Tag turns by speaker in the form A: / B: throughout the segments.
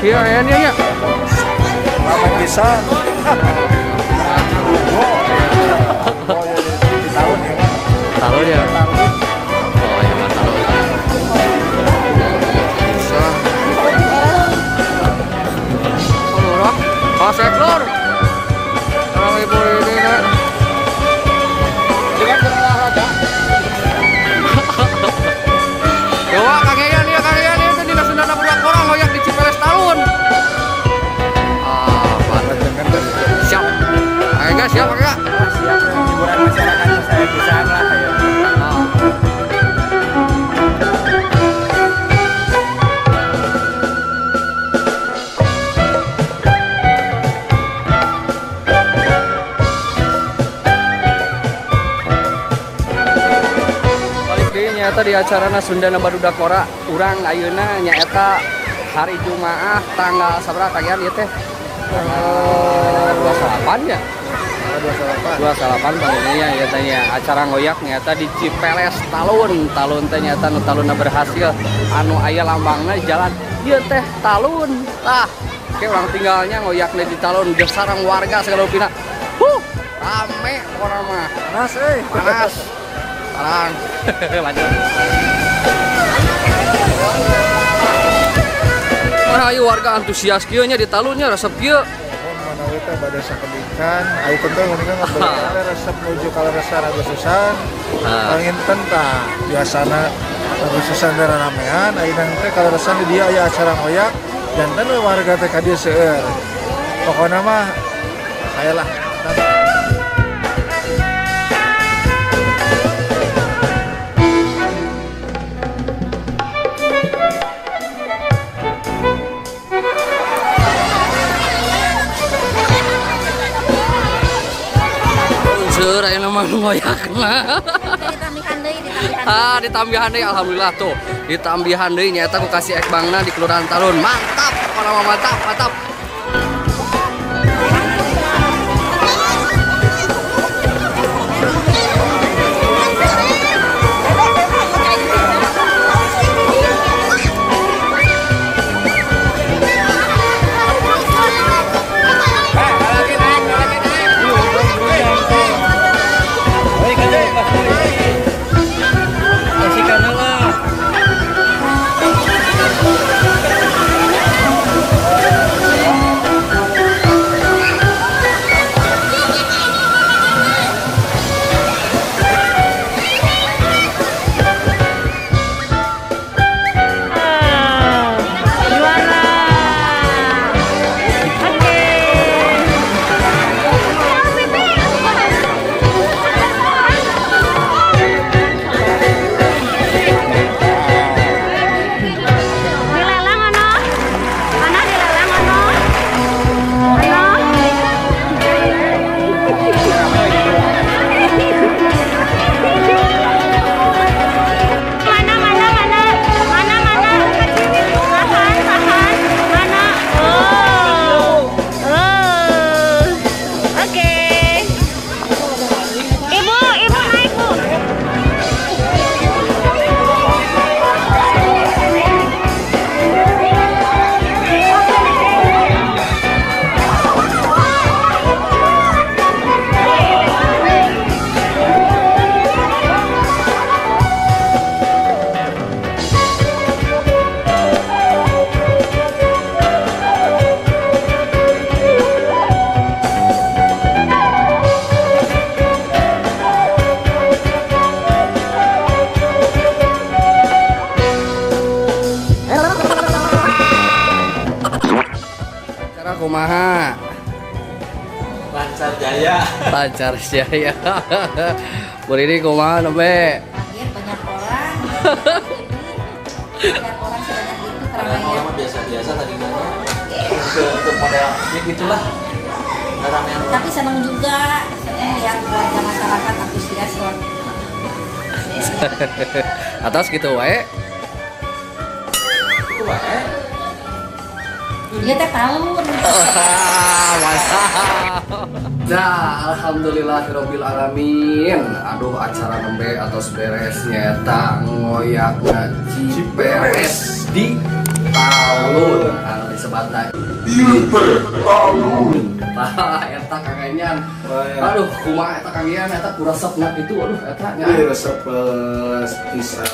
A: Kieu aya nya.
B: Rame pisan. Oh, di tahun ya.
A: Talun ya. Oh ya, mah talun. Bisa. Oh, lurah. Pasek lur. Orang ibu ini nak.
B: Dengan berolahraga.
A: Coba Kang Yayan ya, Kang Yayan itu dina Sundana budak orang ngoyak di Cipeles Talun. Ah, mantap. Siap. Kang Ega siap, Kang Ega?
B: Siap, hiburan masyarakat saya bisa lah ayo.
A: Ah. Balik deui nyaeta di acarana Sundana Barudak Ora urang ayeuna nyaeta hari Jumaah tanggal sabaraha Kang Yan ieu teh? Tanggal 28 ya?
B: 28.
A: 28 panggilnya ya tanya acara ngoyak nyata di Cipeles Talun. Talun teh nyata nu talunna berhasil anu aya lambangna jalan ieu teh Talun. Tah, oke orang tinggalnya ngoyakna di Talun geus sareng warga segala rupina. Huh, rame pokona mah.
B: Panas euy.
A: Panas. Tarang. Lanjut. Wah, ayo warga antusias kieu nya di Talunnya resep kieu.
B: Manawi teh bade sakedikan, ayo tentu mendingan ngobrol resep menuju kaleresan Agustusan.
A: Ah.
B: Panginten tah biasana Agustusan teh ramean, ayeuna teh kaleresan di dieu aya acara ngoyak, janten we warga teh ka dieu seueur. Pokona mah saya lah.
A: Seur ayeuna mah ngoyakna.
C: Ditambihan deui, ditambihan.
A: Ah, ditambihan deui alhamdulillah tuh. Ditambihan deui nyaeta ku kasih ekbangna di Kelurahan Talun. Mantap, pokona mah mantap, mantap.
C: Juara. Oke. Dilelang ano? Mana dilelang ano? Ano? Mana mana mana? Mana mana? Tahan tahan. Mana? Oh. Oh. Oke. Ibu, ibu naik, Bu.
A: Acara kumaha?
D: Lancar jaya.
A: Lancar jaya. Bu Rini kumaha nembe?
C: Kaget banyak orang. Ini banyak orang sebanyak itu
D: Karena
C: keramaian.
D: orang mah biasa-biasa tadi nanya. Untuk model ya gitulah. Nggak ramean.
C: Tapi senang juga, senang lihat warga masyarakat antusias loh.
A: Atas gitu wae.
D: Itu wae.
C: Iya teh tahun.
A: Wah, mantap. Nah, alhamdulillahirabbil alamin. Aduh, acara nembe atau beres nyata ngoyakna Cipeles di Talun anu disebatna. Talun. Tah eta Kang Enyan. Aduh, kumaha eta Kang Ian, eta kuresepna kitu, aduh eta nya.
B: Ini resep kisah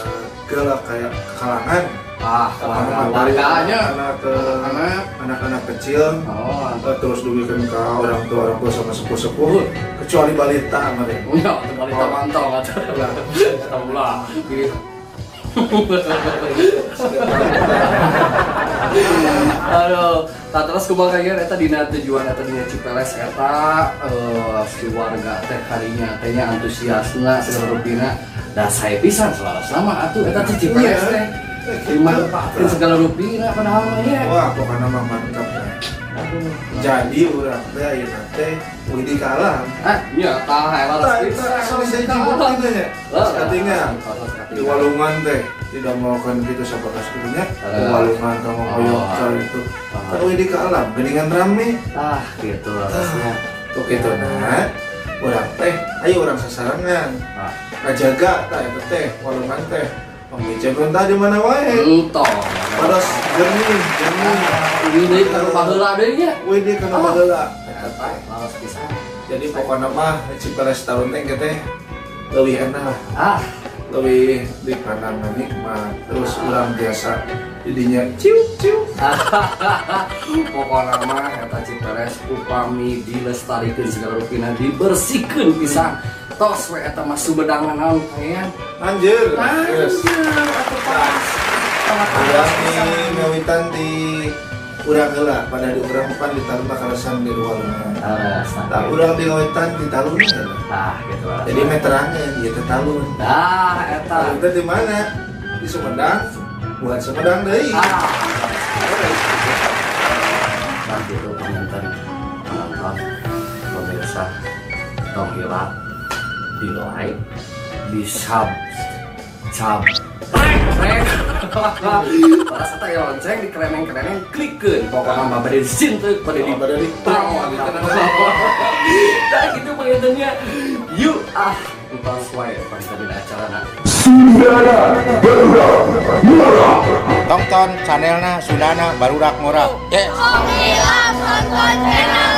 B: gelap kayak kalangan.
A: Ah, kalangan warganya.
B: Anak
A: Anak.
B: Anak-anak kecil.
A: Oh,
B: Terus dugikeun ka orang tua sama sepuh-sepuh, kecuali balita mah deh.
A: Iya, balita mantau atuh. Eta ulah. Gitu. Aduh, tah terus kumaha Kang Ian eta dina tujuan eta dina Cipeles eta si warga teh karinya teh nya antusiasna segala rupina da sae pisan salarasna mah atuh eta teh Cipeles teh dimanfaatkeun segala rupina padahal mah nya.
B: Wah, pokoknya mah mantap ya.
A: Aduh.
B: Jadi urang teh ayeuna teh uih di kalam.
A: Ah, nya tah eta
B: Tah, eta selesai jibuk teh nya. Katingal. Di walungan teh tidak melakukan gitu sabatas gitu nya. Di walungan kamu koyok cara itu. Kan uih di kalam, geuningan rame.
A: Ah, gitu rasanya.
B: Tuh gitu nah. Urang teh ayo urang sasarangan.
A: Ah.
B: Ngajaga tah eta teh walungan teh. Pangmiceun tah di mana wae.
A: Entong.
B: Pados jernih, jernih.
A: Ini deui kanu baheula deui nya.
B: Wih dia kena baheula. Eta teh.
A: Laras pisan.
B: Jadi pokoknya mah Cipeles tahun teh teh lebih enak lah.
A: Ah,
B: Lebih dipandang nikmat. Terus urang biasa jadinya ciu ciu.
A: Pokokna mah eta Cipeles upami dilestarikeun segala rupina dibersihkeun pisan. Tos we eta mah Sumedang naon kayan.
B: Anjir. Yes.
A: Anjir atuh pas.
B: Urang di ngawitan di urang heula pada di urang pan di talun kalasan di walungan.
A: Laras.
B: Tah urang di ngawitan di talun heula.
A: Tah gitu laras.
B: Jadi meterangeun ieu teh talun.
A: Tah eta.
B: Talun teh di mana? Di Sumedang. Bukan Sumedang deui.
A: Ah. Nah gitu penonton, penonton, pemirsa, tong hilap, di like, di sub, sub, like, pada saat aya lonceng di kereneng-kereneng klikkeun, pokoknya mah bade disinteuk, bade di
B: Bade di
A: tong. Nah gitu penontonnya, yuk ah, entos wae pangsa dina acarana.
E: Tonton channelna Sundana Barudak Ngora. Yes.
C: Tonton channel.